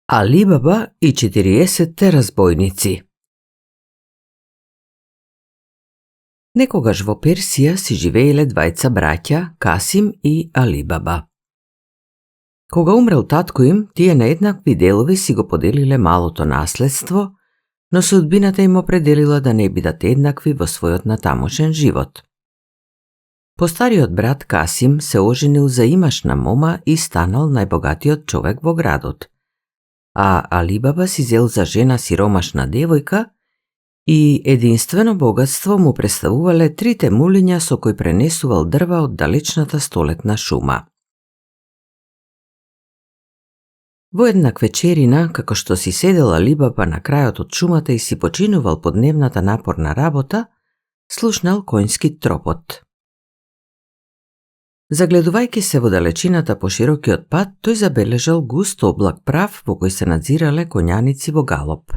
Алибаба и 40 разбойници. Некогаш во Персија си живееле двајца браќа, Касим и Алибаба. Кога умрел татко им, тие на еднакви делови си го поделиле малото наследство, но судбината им определила да не бидат еднакви во својот натамошен живот. Постариот брат Касим се оженил за имашна мома и станал најбогатиот човек во градот, а Алибаба си зел за жена сиромашна девојка и единствено богатство му представувале 3 мулиња со кои пренесувал дрва од далечната столетна шума. Во еднак вечерина, како што си седел Алибаба на крајот од шумата и си починувал по дневната напорна работа, слушнал коњски тропот. Загледувајќи се во далечината по широкиот пат, тој забележал густ облак прав во кој се надзирале коњаници во галоп.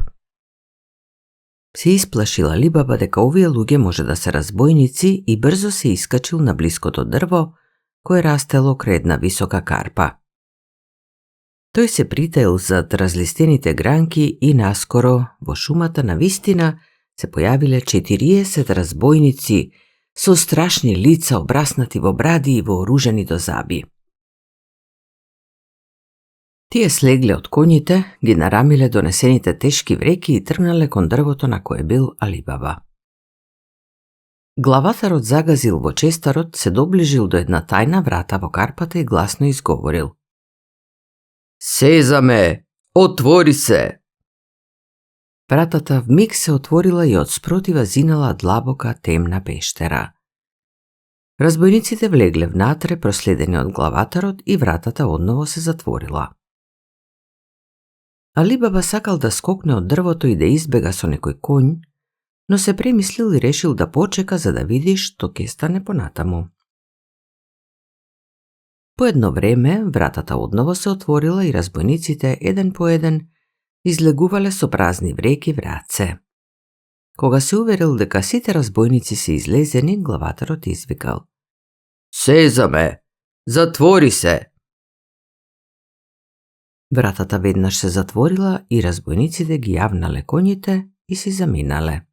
Се исплашил Алибаба дека овие луѓе може да се разбойници и брзо се искачил на блиското дрво, кое растело крај една висока карпа. Тој се притаил зад разлистените гранки и наскоро во шумата навистина се појавиле 40 разбойници со страшни лица обраснати во бради и вооружени до заби. Тие слегле од коњите, ги нарамиле донесените тешки вреки и тргнале кон дрвото на кое бил Алибаба. Главатарот загазил во честарот, се доближил до една тајна врата во карпата и гласно изговорил: "Сезаме, отвори се!" Вратата вмиг се отворила и од спротива зинала длабока темна пештера. Разбойниците влегле внатре, проследени од главатарот, и вратата одново се затворила. Алибаба сакал да скокне од дрвото и да избега со некој конј, но се премислил и решил да почека за да види што ќе стане понатаму. По едно време, вратата одново се отворила и разбойниците, еден по еден, излегувале со празни вреки в раце. Кога се уверил дека сите разбойници се излезени, главатарот извикал: "Сезаме, затвори се!" Вратата веднаш се затворила и разбойниците ги јавнале коњите и си заминале.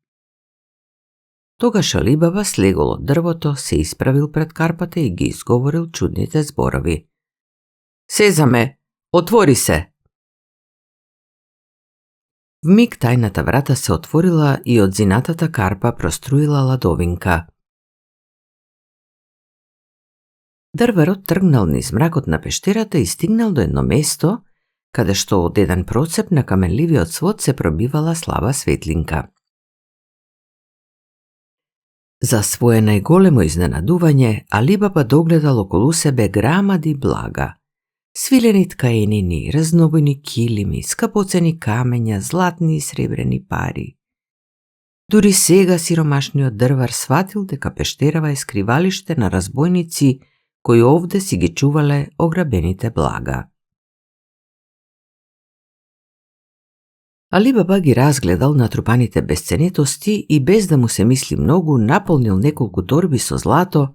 Тогаш Алибаба слегол од дрвото, се исправил пред карпата и ги изговорил чудните зборови: "Сезаме, отвори се!" Вмиг тајната врата се отворила и од зинатата карпа проструила ладовинка. Дрварот тргнал низ мракот на пештерата и стигнал до едно место, каде што од еден процеп на каменливиот свод се пробивала слаба светлинка. За свое најголемо изненадување, Алибаба догледал околу себе грамади блага. Свилени ткаенини, разнобојни килими, скапоцени камења, златни и сребрени пари. Дури сега сиромашниот дрвар сватил дека пештерава е скривалиште на разбойници кои овде си ги чувале ограбените блага. Алибаба ги разгледал натрупаните безценетости и без да му се мисли многу, наполнил неколку торби со злато,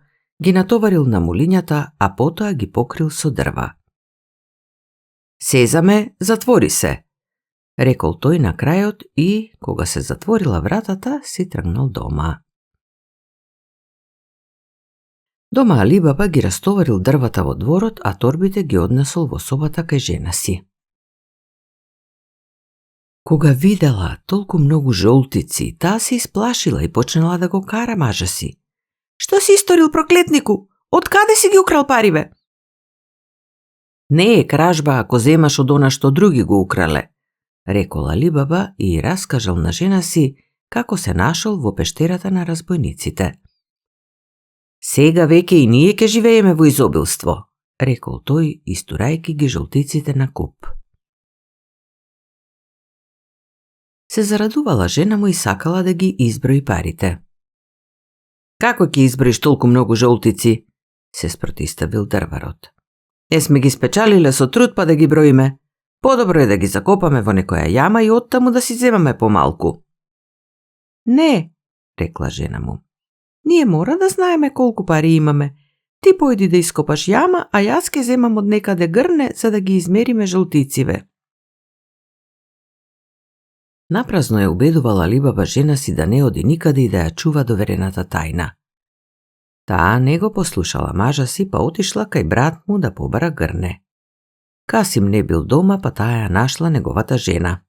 ги натоварил на мулињата, а потоа ги покрил со дрва. "Сезаме, затвори се!" рекол тој на крајот и, кога се затворила вратата, си тргнал дома. Дома Алибаба ги растоварил дрвата во дворот, а торбите ги однесол во собата кај жена си. Кога видела толку многу жолтици, таа се исплашила и почнала да го кара мажа си. "Што си историл, проклетнику? Од каде си ги украл париве?" "Не е кражба ако земаш од она што други го украле," рекол Алибаба и раскажал на жена си како се нашол во пештерата на разбойниците. "Сега веќе и ние ќе живееме во изобилство," рекол тој, истурајќи ги жолтиците на куп. Се зарадувала жена му и сакала да ги изброи парите. "Како ќе изброиш толку многу жолтици?" се спротиставил дрварот. "Не сме ги спечалиле со труд па да ги броиме. Подобро е да ги закопаме во некоја јама и оттаму да си земаме помалку." "Не," рекла жена му. "Ние мора да знаеме колку пари имаме. Ти појди да ископаш јама, а јас ќе земам од некаде грне за да ги измериме жолтициве." Напразно ја убедувала Алибаба жена си да не оди никаде и да ја чува доверената тајна. Таа не го послушала мажа си, па отишла кај брат му да побара грне. Касим не бил дома, па таа ја нашла неговата жена.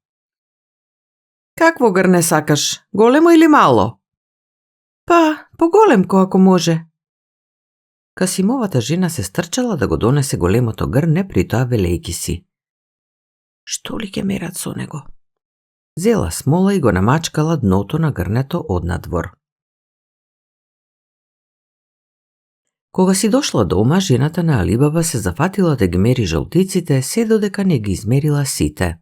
Какво грне сакаш? Големо или мало? Па, поголемко ако може. Касимовата жена се стрчала да го донесе големото грне, при тоа велејки си. Што ли ќе мерат со него? Зела смола и го намачкала дното на грнето однадвор. Кога си дошла дома, жената на Алибаба се зафатила да ги мери жолтиците, се додека не ги измерила сите.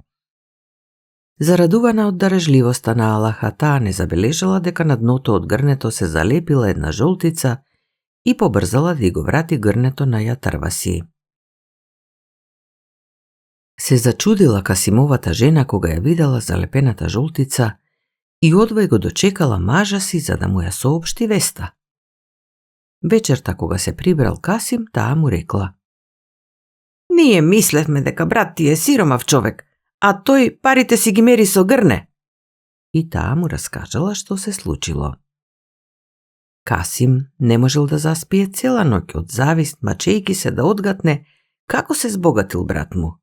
Зарадувана од дарежливоста на Аллаха, таа не забележала дека на дното од грнето се залепила една жолтица и побрзала да го врати грнето на јатарва си. Се зачудила Касимовата жена кога ја видела залепената жолтица и одвај го дочекала мажа си за да му ја соопшти веста. Вечерта кога се прибрал Касим, таа му рекла: Ние мислевме дека брат ти е сиромав човек, а тој парите си ги мери со грне. И таа му раскажала што се случило. Касим не можел да заспие цела ноќ од завист, мачејки се да одгатне како се збогатил брат му.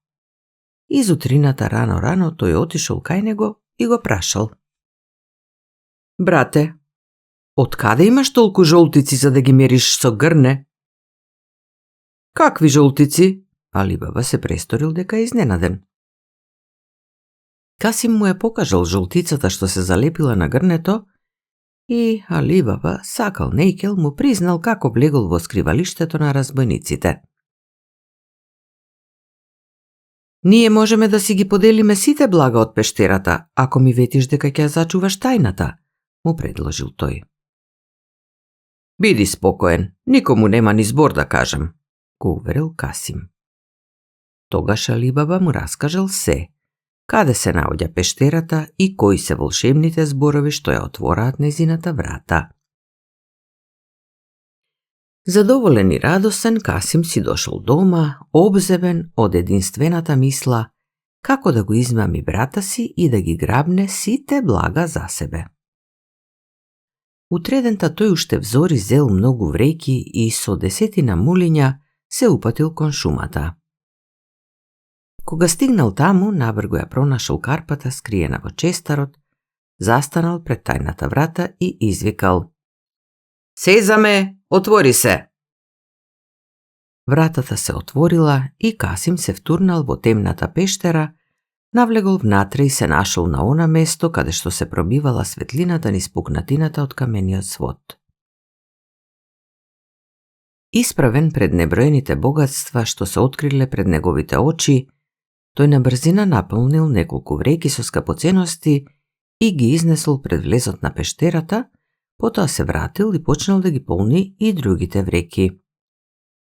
Изутрината рано тој отишол кај него и го прашал: Брате, откаде имаш толку жолтици за да ги мериш со грне? Какви жолтици? Алибаба се престорил дека е изненаден. Касим му ја покажал жолтицата што се залепила на грнето и Алибаба, сакал нејкел, му признал како влегол во скривалиштето на разбойниците. Ние можеме да си ги поделиме сите блага од пештерата, ако ми ветиш дека ќе зачуваш тајната, му предложил тој. Биди спокоен, никому нема ни збор да кажам, го уверил Касим. Тогаш Алибаба му раскажал се, каде се наоѓа пештерата и кои се волшебните зборови што ја отвораат незината врата. Задоволен и радосен, Касим си дошол дома, обзебен од единствената мисла како да го измами брата си и да ги грабне сите блага за себе. Утредента тој уште взори зел многу вреќи и со 10 мулиња се упатил кон шумата. Кога стигнал таму, набрзо ја пронашол карпата скриена во честарот, застанал пред тајната врата и извикал: Сезаме, отвори се! Вратата се отворила и Касим се втурнал во темната пештера, навлегол внатре и се нашол на она место каде што се пробивала светлината низ пукнатината од камениот свод. Исправен пред неброените богатства што се откриле пред неговите очи, тој на брзина наполнил неколку вреќи со скапоценности и ги изнесол пред влезот на пештерата, потоа се вратил и почнал да ги полни и другите вреќи.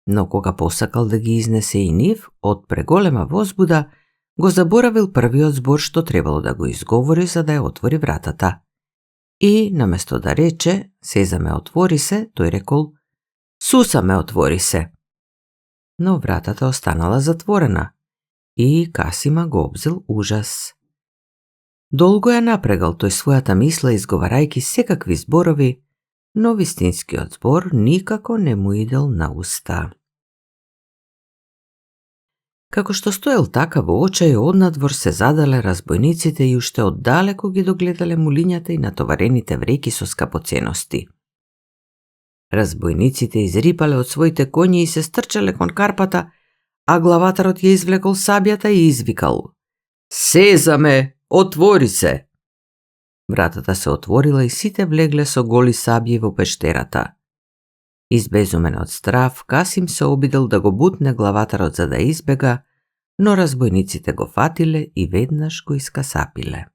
Но кога посакал да ги изнесе и нив, од преголема возбуда, го заборавил првиот збор што требало да го изговори за да ја отвори вратата. И, наместо да рече, Сезаме, отвори се, тој рекол: Сусаме, отвори се. Но вратата останала затворена и Касима го обзел ужас. Долго ја напрегал тој својата мисла изговарајки секакви зборови, но вистинскиот збор никако не му идел на уста. Како што стоел така во очај, однадвор се задале разбойниците и уште оддалеку ги догледале мулињата и натоварените вреќи со скапоценности. Разбойниците изрипале од своите коњи и се стрчале кон карпата, а главатарот ја извлекол сабјата и извикал: Сезаме, отвори се! Вратата се отворила и сите влегле со голи сабји во пештерата. Избезумен од страв, Касим се обидел да го бутне главатарот за да избега, но разбойниците го фатиле и веднаш го искасапиле.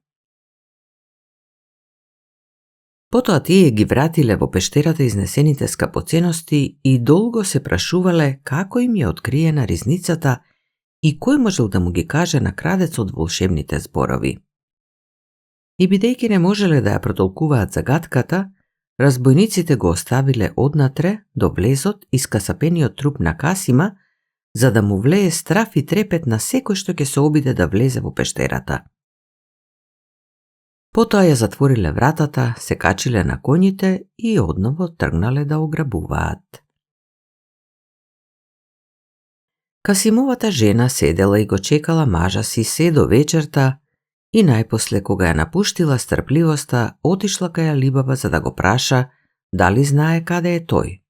Потоа тие ги вратиле во пештерата изнесените скапоценности и долго се прашувале како им ја откриена ризницата и кој можел да му ги каже на крадецот волшебните зборови. И бидејќи не можеле да ја протолкуваат загадката, разбойниците го оставиле однатре до влезот искасапениот труп на Касима, за да му влее страф и трепет на секој што ќе се обиде да влезе во пештерата. Потоа ја затвориле вратата, се качиле на коњите и одново тргнале да ограбуваат. Касимовата жена седела и го чекала мажа си се до вечерта и најпосле кога ја напуштила стрпливоста, отишла кај Алибаба за да го праша дали знае каде е тој.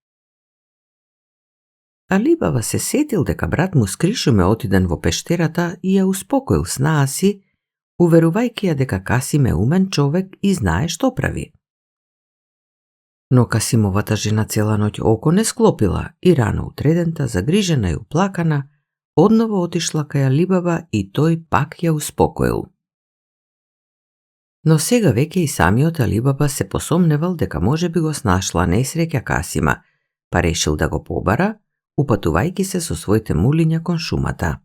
Алибаба се сетил дека брат му скришуме отиден во пештерата и ја успокоил снаа си, уверувајќи ја дека Касим е умен човек и знае што прави. Но Касимовата жена цела ноќ око не склопила и рано утредента, загрижена и уплакана, одново отишла кај Алибаба и тој пак ја успокоил. Но сега веќе и самиот Алибаба се посомневал дека можеби го снашла несреќа Касима, па решил да го побара, упатувајќи се со своите мулиња кон шумата.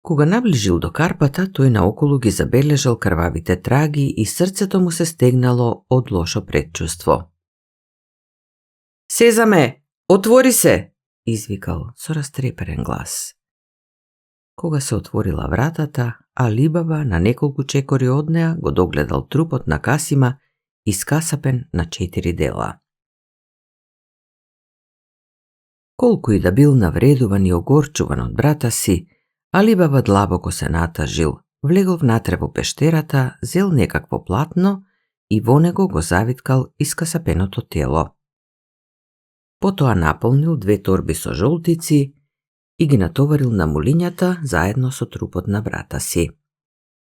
Кога наближил до карпата, тој наоколу ги забележал крвавите траги и срцето му се стегнало од лошо предчувство. "Сезаме, отвори се!" извикал со растреперен глас. Кога се отворила вратата, Алибаба на неколку чекори од неа го догледал трупот на Касима искасапен на 4 дела. Колку и да бил навредуван и огорчуван од брата си, Алибаба длабоко се натажил, влегол внатре во пештерата, зел некакво платно и во него го завиткал искасапеното тело. Потоа наполнил 2 торби со жолтици и ги натоварил на мулињата заедно со трупот на брата си.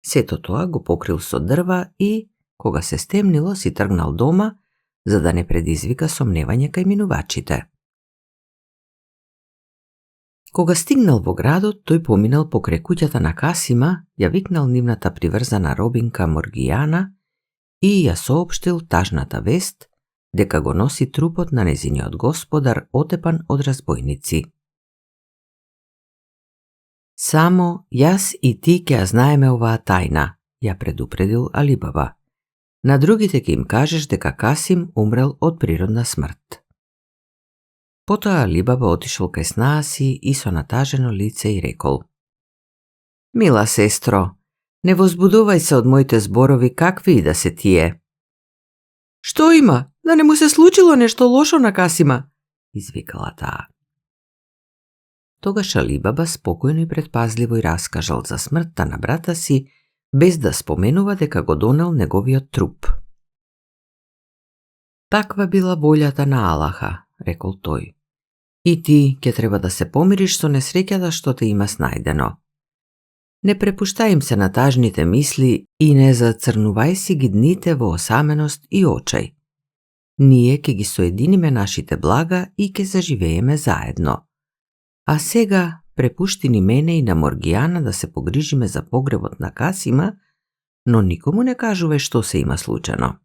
Сето тоа го покрил со дрва и, кога се стемнило, си тргнал дома, за да не предизвика сомневање кај минувачите. Кога стигнал во градот, тој поминал покрај куќата на Касима, ја викнал нивната приврзана робинка Моргијана и ја соопштил тажната вест дека го носи трупот на незиниот господар отепан од разбойници. "Само јас и ти ќе ја знаеме оваа тајна," ја предупредил Алибаба. "На другите ќе им кажеш дека Касим умрел од природна смрт." Потоа Алибаба отишол кај снаа си и со натажено лице и рекол: "Мила сестро, не возбудувај се од моите зборови какви и да се тие." "Што има? Да не му се случило нешто лошо на Касима?" извикала таа. Тогаш Алибаба спокојно и предпазливо и раскажал за смртта на брата си, без да споменува дека го донел неговиот труп. "Таква била волјата на Аллаха," рекол тој. "И ти ќе треба да се помириш со несреќата што те има снајдено. Не препуштај им се на тажните мисли и не зацрнувај си ги дните во осаменост и очај. Ние ќе ги соединиме нашите блага и ќе заживееме заедно. А сега препушти ни мене и на Моргијана да се погрижиме за погребот на Касима, но никому не кажувај што се има случено."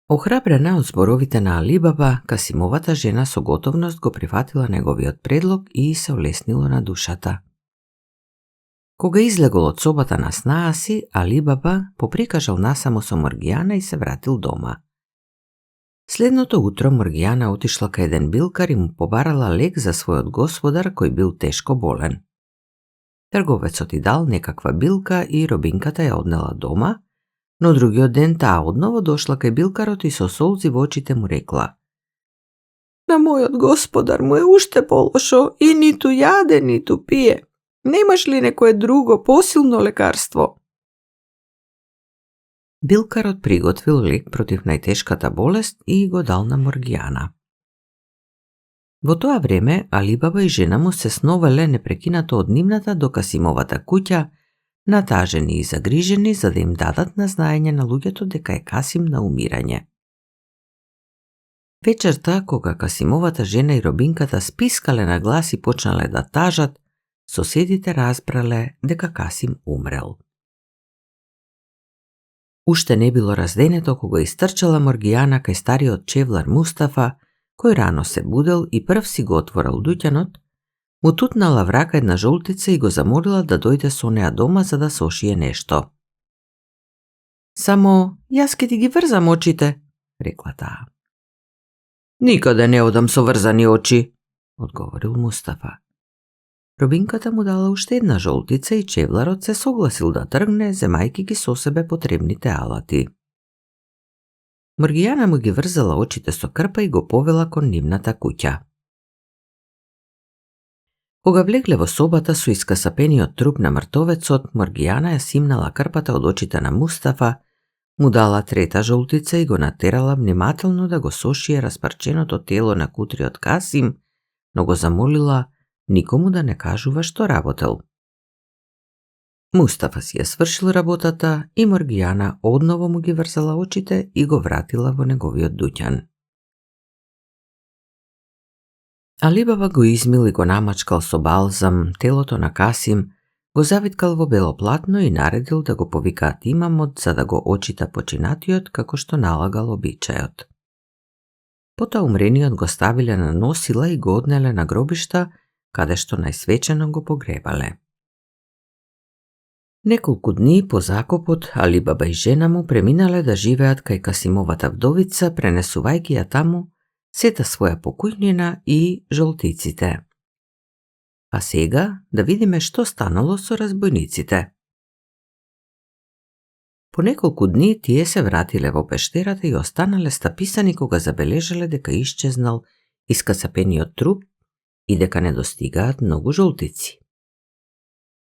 Охрабрена од зборовите на Алибаба, Касимовата жена со готовност го прифатила неговиот предлог и се олеснило на душата. Кога излегол од собата на снаа си, Алибаба поприкажал насамо со Моргијана и се вратил дома. Следното утро Моргијана отишла кај еден билкар и му побарала лек за својот господар кој бил тешко болен. Трговецот и дал некаква билка и робинката ја однела дома, но другиот ден таа одново дошла кај билкарот и со солзи во очите му рекла: "На мојот господар му е уште полошо и ниту јаде, ниту пие. Немаш ли некое друго, посилно лекарство?" Билкарот приготвил лек против најтешката болест и го дал на Моргијана. Во тоа време Алибаба и жена му се сновеле непрекинато од нивната до Касимовата куќа, натажени и загрижени за да им дадат на знаење на луѓето дека е Касим на умирање. Вечерта, кога Касимовата жена и робинката спискале на глас и почнале да тажат, соседите разбрале дека Касим умрел. Уште не било разденето кога истрчала Моргијана кај стариот чевлар Мустафа, кој рано се будел и прв си го отворил дуќанот, му тутнала в рака една жолтица и го замолила да дојде со неа дома за да сошие нешто. "Само јас ке ти ги врзам очите," рекла таа. "Никаде не одам со врзани очи," одговорил Мустафа. Робинката му дала уште една жолтица и чевларот се согласил да тргне, земајки ги со себе потребните алати. Моргијана му ги врзала очите со крпа и го повела кон нивната куќа. Кога влегле во собата со искасапениот труп на мртовецот, Моргијана ја симнала крпата од очите на Мустафа, му дала трета жолтица и го натерала внимателно да го сошие распарченото тело на кутриот Касим, но го замолила никому да не кажува што работел. Мустафа си ја свршил работата и Моргијана одново му ги врзала очите и го вратила во неговиот дуќан. Алибаба го измил и го намачкал со балзам телото на Касим, го завиткал во бело платно и наредил да го повикаат имамот за да го очита починатиот како што налагал обичајот. Потоа умрениот го ставиле на носила и го однеле на гробишта, каде што најсвечено го погребале. Неколку дни по закопот, Алибаба и жена му преминале да живеат кај Касимовата вдовица, пренесувајќи ја таму сета своја покујнина и жолтиците. А сега да видиме што станало со разбойниците. По неколку дни тие се вратиле во пештерата и останале стаписани кога забележале дека исчезнал искасапениот труп и дека не достигаат многу жолтици.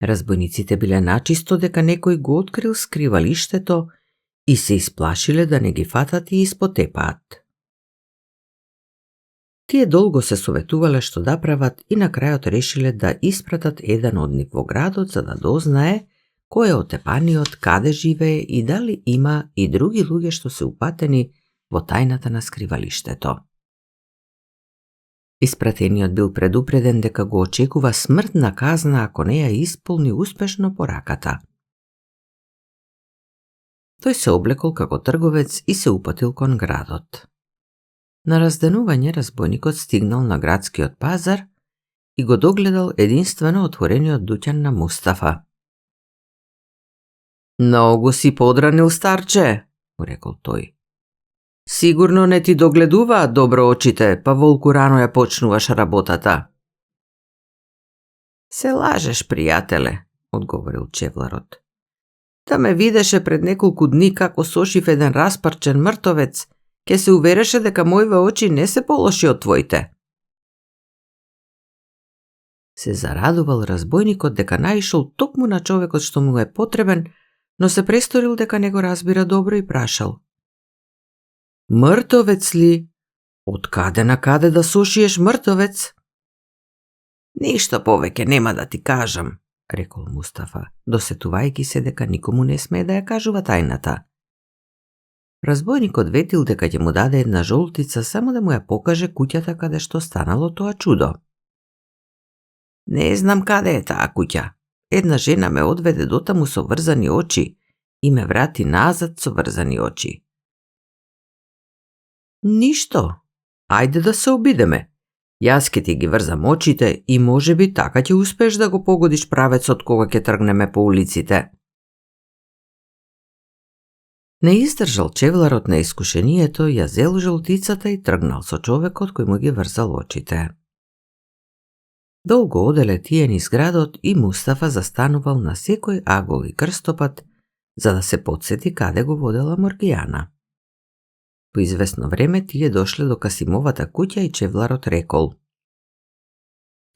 Разбойниците биле начисто дека некој го открил скривалиштето и се исплашиле да не ги фатат и испотепаат. Тие долго се советувале што да прават и на крајот решиле да испратат еден од нив во градот за да дознае кој е отепаниот, каде живее и дали има и други луѓе што се упатени во тајната на скривалиштето. Испратениот бил предупреден дека го очекува смртна казна ако не ја исполни успешно пораката. Тој се облекол како трговец и се упатил кон градот. На разденување разбойникот стигнал на градскиот пазар и го догледал единствено отворениот дуќан на Мустафа. "Многу си подранил, старче," му рекол тој. "Сигурно не ти догледуваат добро очите, па волку рано ја почнуваш работата." "Се лажеш, пријателе," одговорил чевларот. "Да ме видеше пред неколку дни како сошив еден распарчен мртовец, ке се увереше дека мојве очи не се полоши од твоите." Се зарадувал разбойникот дека наишол токму на човекот што му е потребен, но се престорил дека не го разбира добро и прашал: "Мртовец ли? Од каде на каде да сошиеш мртовец?" "Ништо повеќе нема да ти кажам," рекол Мустафа, досетувајќи се дека никому не смее да ја кажува тајната. Разбойникот ветил дека ќе му даде една жолтица само да му ја покаже куќата каде што станало тоа чудо. "Не знам каде е таа куќа. Една жена ме одведе дотаму со врзани очи и ме врати назад со врзани очи." "Ништо. Ајде да се обидеме. Јас ке ти ги врзам очите и можеби така ќе успееш да го погодиш правецот кога ќе тргнеме по улиците." Не издржал чевларот на искушението, ја зел жолтицата и тргнал со човекот кој му ги врзал очите. Долго оделе тие низ градот и Мустафа застанувал на секој агол и крстопат за да се потсети каде го водела Моргијана. По извесно време тие дошле до Касимовата куќа и чевларот рекол: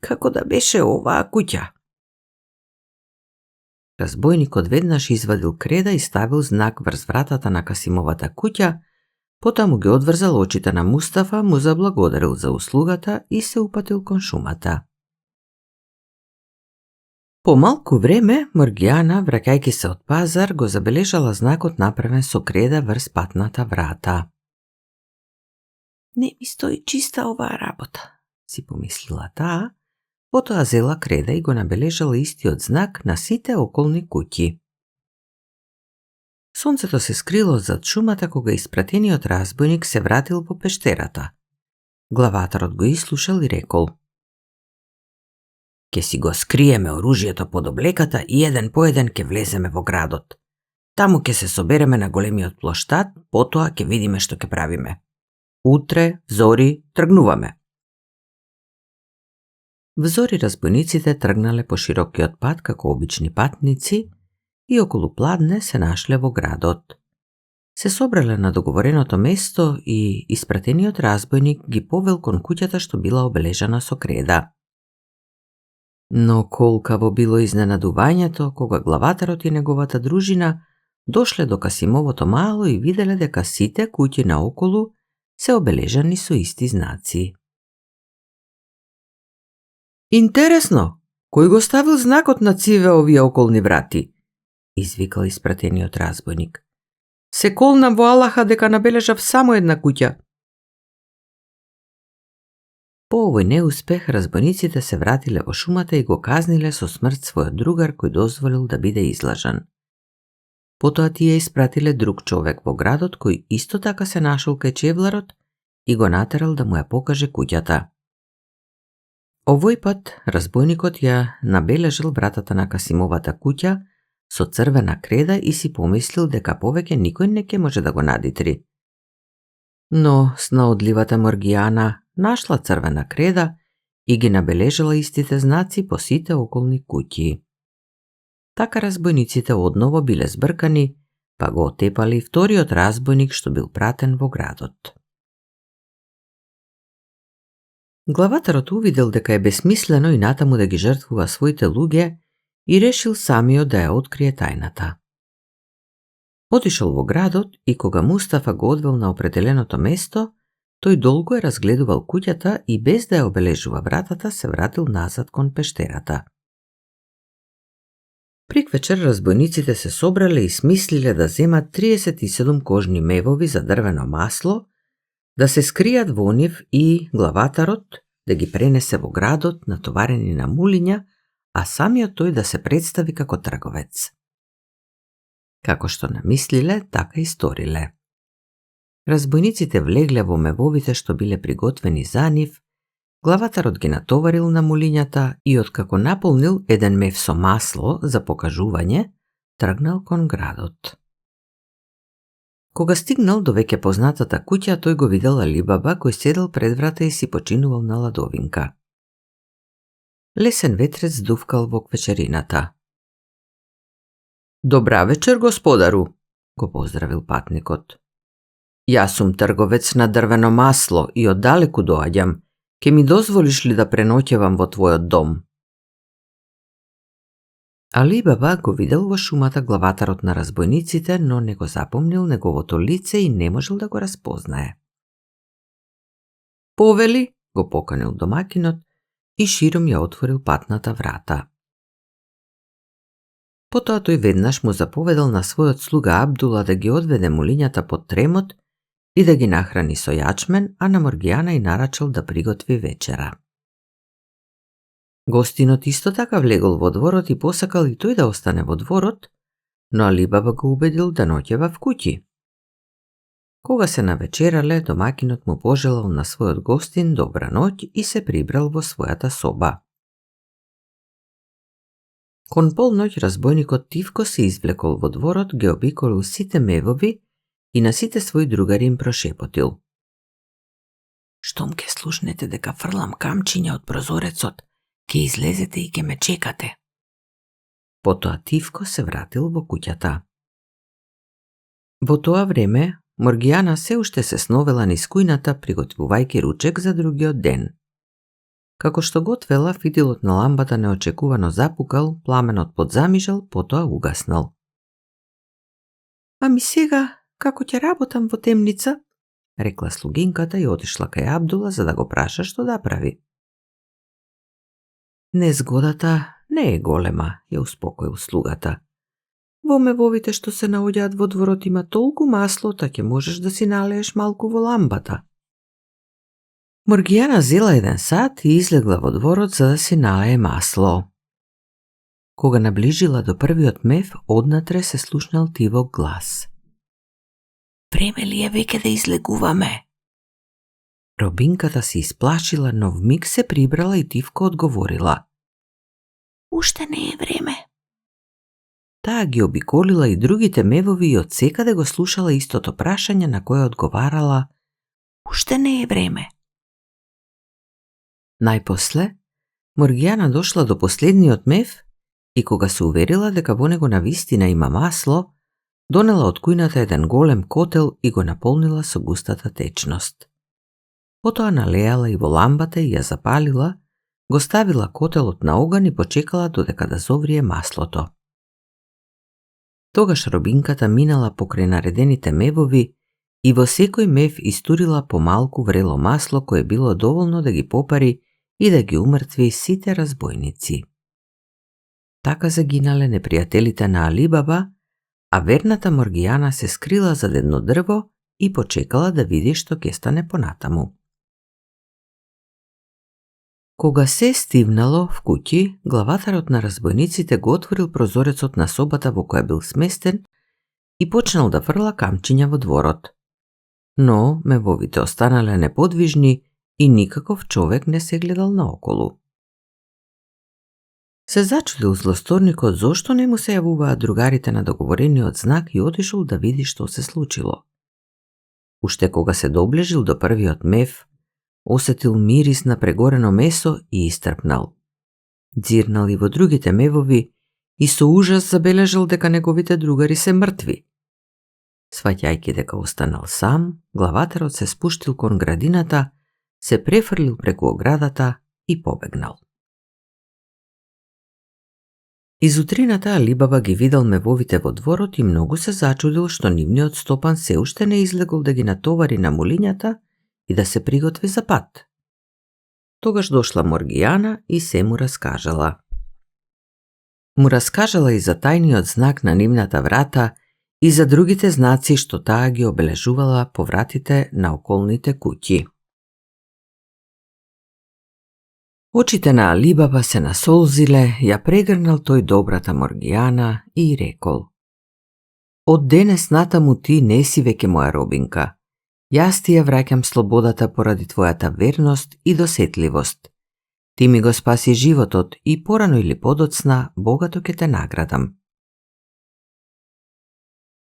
"Како да беше оваа куќа?" Разбойникот веднаш извадил креда и ставил знак врз вратата на Касимовата куќа, потоа му ги одврзал очите на Мустафа, му заблагодарил за услугата и се упатил кон шумата. По малку време, Моргијана, враќајќи се од пазар, го забележала знакот направен со креда врз патната врата. "Не ми стои чиста оваа работа," си помислила таа, потоа зела креда и го набележала истиот знак на сите околни куќи. Сонцето се скрило зад шумата кога испратениот разбойник се вратил во пештерата. Главатарот го ислушал и рекол: "Ке си го скриеме оружјето под облеката и еден по еден ке влеземе во градот. Таму ке се собереме на големиот плоштад, потоа ке видиме што ке правиме. Утре, зори, тргнуваме." Взори разбойниците тргнале по широкиот пат како обични патници и околу пладне се нашле во градот. Се собрале на договореното место и испратениот разбойник ги повел кон куќата што била обележана со креда. Но колкаво било изненадувањето кога главатарот и неговата дружина дошле до Касимовото мало и виделе дека сите куќи наоколу се обележани со исти знаци. Интересно, кој го ставил знакот на циве овие околни врати? Извикал испратениот разбойник. Се колнам во Аллаха дека набележав само една куќа. По овој неуспех разбойниците се вратиле во шумата и го казниле со смрт својот другар кој дозволил да биде излажан. Потоа тие испратиле друг човек во градот кој исто така се нашол кај чевларот и го натерал да му ја покаже куќата. Овој пат разбойникот ја набележал вратата на Касимовата куќа со црвена креда и си помислил дека повеќе никој не ќе може да го надитри. Но снаодливата Моргијана нашла црвена креда и ги набележала истите знаци по сите околни куќи. Така разбойниците одново биле збркани, па го отепали вториот разбойник што бил пратен во градот. Главатарот увидел дека е бесмислено и натаму да ги жртвува своите луѓе и решил самиот да ја открие тајната. Отишол во градот и кога Мустафа го одвел на определеното место, тој долго ја разгледувал куќата и без да ја обележува вратата се вратил назад кон пештерата. Приквечер разбойниците се собрале и смислиле да земат 37 кожни мевови за дрвено масло, да се скријат во нив и главатарот да ги пренесе во градот натоварени на мулиња, а самиот тој да се представи како трговец. Како што намислиле, така и сториле. Разбойниците влегле во мевовите што биле приготвени за нив, главатарот ги натоварил на мулињата и откако наполнил еден мев со масло за покажување, тргнал кон градот. Кога стигнал до веќе познатата куќа, тој го видел Алибаба кој седел пред врата и си починувал на ладовинка. Лесен ветрец дувкал во квечерината. Добра вечер, господару, го поздравил патникот. Јас сум трговец на дрвено масло и оддалеку доаѓам. Ке ми дозволиш ли да преноќевам во твојот дом? Али Баба го видел во шумата главатарот на разбойниците, но не го запомнил неговото лице и не можел да го разпознае. Повели, го поканил домакинот и широм ја отворил патната врата. Потоа тој веднаш му заповедал на својот слуга Абдула да ги одведе мулињата под тремот и да ги нахрани со јачмен, а на Моргијана и нарачал да приготви вечера. Гостинот исто така влегол во дворот и посакал и тој да остане во дворот, но Алибаба го убедил да ноќева в куќи. Кога се навечерале, домакинот му пожелал на својот гостин добра ноќ и се прибрал во својата соба. Кон полноќ разбойникот тивко се извлекол во дворот, ги обиколил сите мевови и на сите своји другари им прошепотил. Штом ке слушнете дека фрлам камчиња од прозорецот, ке излезете и ке ме чекате. Потоа тивко се вратил во куќата. Во тоа време, Моргијана се уште се сновела низ кујната, приготвувајќи ручек за другиот ден. Како што готвела, фитилот на ламбата неочекувано запукал, пламенот подзамижал, потоа угаснал. Ами сега, како ќе работам во темница? Рекла слугинката и отишла кај Абдула за да го праша што да прави. Незгодата не е голема, ја успокоил слугата. Во мевовите што се наоѓаат во дворот има толку масло, та ќе можеш да си налееш малку во ламбата. Моргијана зела еден сат и излегла во дворот за да си налее масло. Кога наближила до првиот мев, однатре се слушнал тивок глас. Време ли е веќе да излегуваме? Робинката се исплашила, но вмиг се прибрала и тивко одговорила. Уште не е време. Таа ги обиколила и другите мевови и од секаде го слушала истото прашање на кое одговарала уште не е време. Најпосле, Моргијана дошла до последниот мев и кога се уверила дека во него навистина има масло, донела од кујната еден голем котел и го наполнила со густата течност. Потоа налеала и во ламбата и ја запалила, го ставила котелот на оган и почекала додека да зоврие маслото. Тогаш робинката минала покрај наредените мевови и во секој мев истурила помалку врело масло кое било доволно да ги попари и да ги умртви сите разбойници. Така загинале непријателите на Али Баба, а верната Моргијана се скрила зад едно дрво и почекала да види што ќе стане понатаму. Кога се стивнало в куќи, главатарот на разбойниците го отворил прозорецот на собата во која бил сместен и почнал да фрла камчиња во дворот. Но мевовите останале неподвижни и никаков човек не се гледал наоколу. Се зачудил злосторникот зошто не му се јавуваат другарите на договорениот знак и отишол да види што се случило. Уште кога се доближил до првиот мев, осетил мирис на прегорено месо и истрпнал. Дзирнал и во другите мевови и со ужас забележал дека неговите другари се мртви. Сваќајќи дека останал сам, главатарот се спуштил кон градината, се префрлил преку оградата и побегнал. Изутрината Али Баба ги видел мевовите во дворот и многу се зачудил што нивниот стопан се уште не излегол да ги натовари на мулињата и да се приготви за пат. Тогаш дошла Моргијана и се му раскажала. Му раскажала и за тајниот знак на нивната врата и за другите знаци што таа ги обележувала по вратите на околните куќи. Очите на Али Баба се насолзиле, ја прегрнал тој добрата Моргијана и рекол: Од денес натаму ти не си веќе моја робинка. Јас ти ја враќам слободата поради твојата верност и досетливост. Ти ми го спаси животот и порано или подоцна богато ќе те наградам.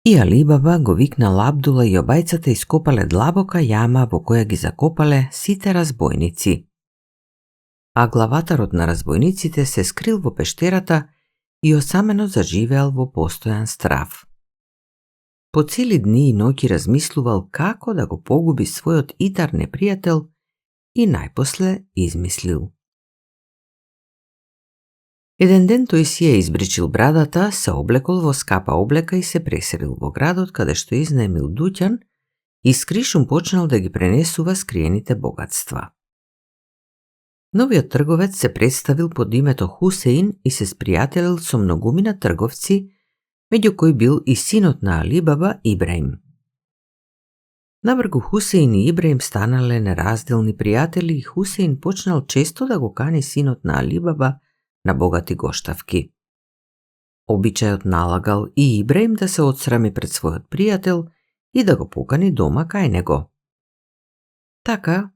И Али Баба го викнал Абдула и обајцата ископале длабока јама во која ги закопале сите разбойници. А главатарот на разбойниците се скрил во пештерата и осамено заживеал во постојан страв. По цели дни и ноќи размислувал како да го погуби својот итар непријател и најпосле измислил. Еден ден тој си ја избричил брадата, се облекол во скапа облека и се преселил во градот каде што изнаемил дуќан и скришум почнал да ги пренесува скриените богатства. Новиот трговец се представил под името Хусеин и се спријателил со многумина трговци, меѓу кои бил и синот на Али Баба Ибраим. Навргу Хусеин и Ибраим станале неразделни пријатели и Хусеин почнал често да го кани синот на Али Баба на богати гоштавки. Обичајот налагал и Ибраим да се отсрами пред својот пријател и да го покани дома кај него. Така,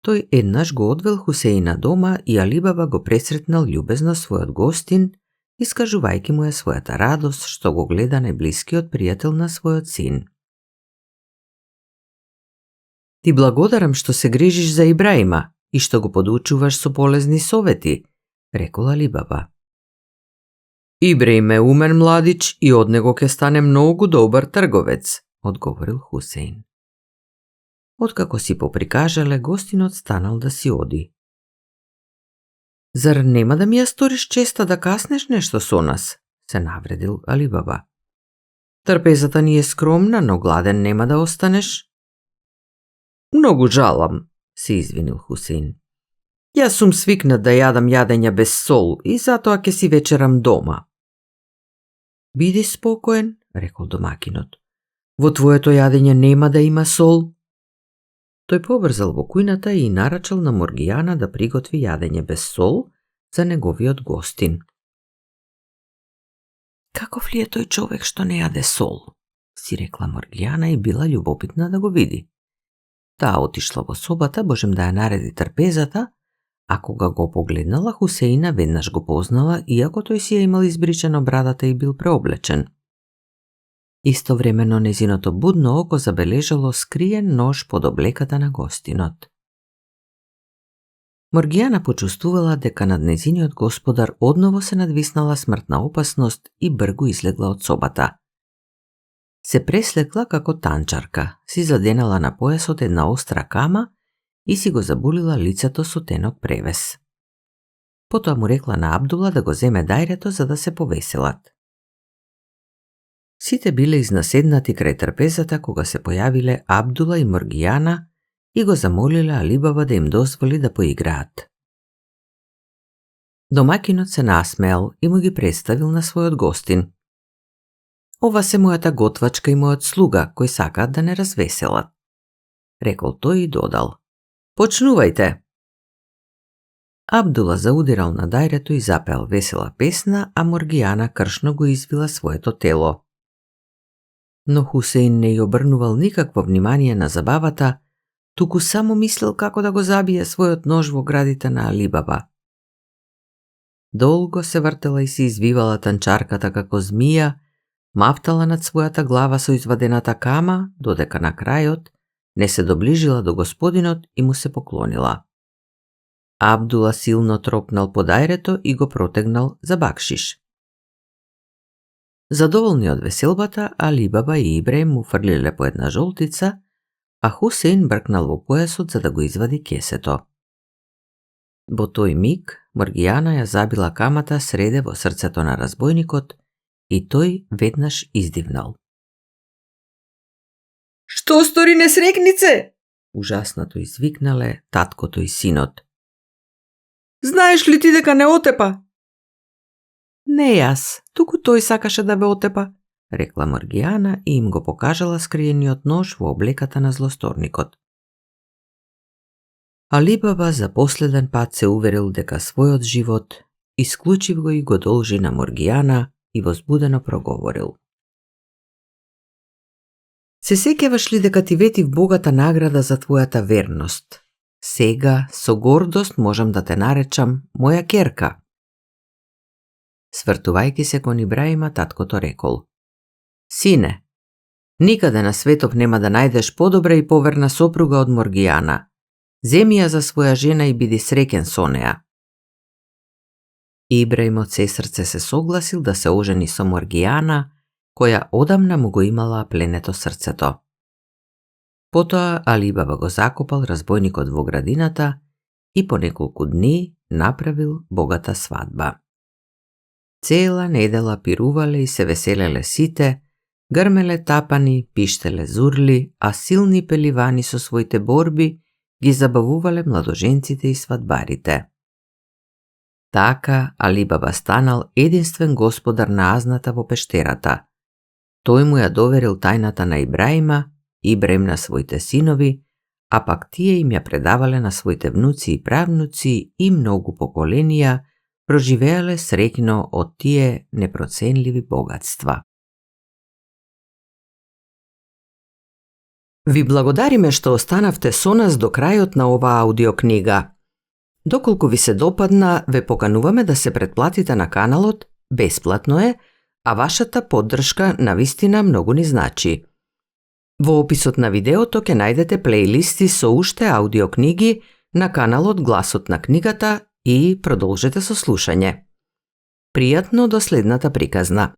тој еднаш го одвел Хусеина дома и Али Баба го пресретнал љубезно својот гостин, искажувајќи му ја својата радост што го гледа најблискиот пријател на својот син. Ти благодарам што се грижиш за Ибраима и што го подучуваш со полезни совети, рекол Али Баба. Ибраим е умен младич и од него ќе стане многу добар трговец, одговорил Хусеин. Откако си поприкажале, гостинот станал да си оди. Зар нема да ми ја сториш честа да каснеш нешто со нас? Се навредил Али Баба. Трпезата ни е скромна, но гладен нема да останеш. Многу жалам, се извинил Хусеин. Јас сум свикнат да јадам јадења без сол и затоа ќе си вечерам дома. Биди спокоен, рекол домакинот. Во твоето јадење нема да има сол. Тој побрзал во кујната и нарачал на Моргијана да приготви јадење без сол за неговиот гостин. Каков ли е тој човек што не јаде сол? Си рекла Моргијана и била љубопитна да го види. Таа отишла во собата, божем да ја нареди трпезата, а кога го погледнала Хусеина веднаш го познала, иако тој си ја имал избричено брадата и бил преоблечен. Истовремено незиното будно око забележало скриен нож под облеката на гостинот. Моргијана почувствувала дека над незиниот господар одново се надвиснала смртна опасност и бргу излегла од собата. Се преслекла како танчарка, си заденала на појасот една остра кама и си го забулила лицето со тенок превес. Потоа му рекла на Абдула да го земе дајрето за да се повеселат. Сите биле изнаседнати крај трпезата кога се појавиле Абдула и Моргијана и го замолиле Алибаба да им дозволи да поиграат. Домакинот се насмеал и му ги представил на својот гостин. Ова се мојата готвачка и мојот слуга кои сакаат да не развеселат, рекол тој и додал. Почнувајте! Абдула заудирал на дајрето и запеал весела песна, а Моргијана кршно го извила своето тело. Но Хусеин не ја обрнувал никакво внимание на забавата, туку само мислел како да го забие својот нож во градите на Алибаба. Долго се вртела и се извивала танчарката како змија, мафтала над својата глава со извадената кама, додека на крајот не се доближила до господинот и му се поклонила. Абдула силно тропнал по дајрето и го протегнал за бакшиш. Задоволни од веселбата, Алибаба и Ибраим му фрлиле по една жолтица, а Хусеин бркнал во појасот за да го извади кесето. Во тој миг, Моргијана ја забила камата среде во срцето на разбойникот и тој веднаш издивнал. Што стори несрекнице? Ужаснато извикнале таткото и синот. Знаеш ли ти дека не отепа? Не јас, туку тој сакаше да ве отепа, рекла Моргијана и им го покажала скриениот нож во облеката на злосторникот. Алибаба за последен пат се уверил дека својот живот исклучиво и го должи на Моргијана и возбудено проговорил. Се сеќаваш ли дека ти ветив богата награда за твојата верност? Сега, со гордост, можам да те наречам моја ќерка. Свртувајќи се кон Ибраима, таткото рекол. Сине, никаде на светот нема да најдеш подобра и поверна сопруга од Моргијана. Земи ја за своја жена и биди среќен со неа. Ибраим од се срце се согласил да се ожени со Моргијана, која одамна му го имала пленето срцето. Потоа Алибаба го закопал разбойникот во градината и по неколку дни направил богата свадба. Цела недела пирувале и се веселеле сите, грмеле тапани, пиштеле зурли, а силни пеливани со своите борби ги забавувале младоженците и свадбарите. Така Алибаба станал единствен господар на азната во пештерата. Тој му ја доверил тајната на Ибраима, Ибраим на своите синови, а пак тие им ја предавале на своите внуци и правнуци и многу поколенија проживеале среќно од тие непроценливи богатства. Ви благодариме што останавте со нас до крајот на оваа аудиокнига. Доколку ви се допадна, ве покануваме да се претплатите на каналот, бесплатно е, а вашата поддршка навистина многу ни значи. Во описот на видеото ќе најдете плейлисти со уште аудиокниги на каналот Гласот на книгата и продолжете со слушање. Пријатно до следната приказна.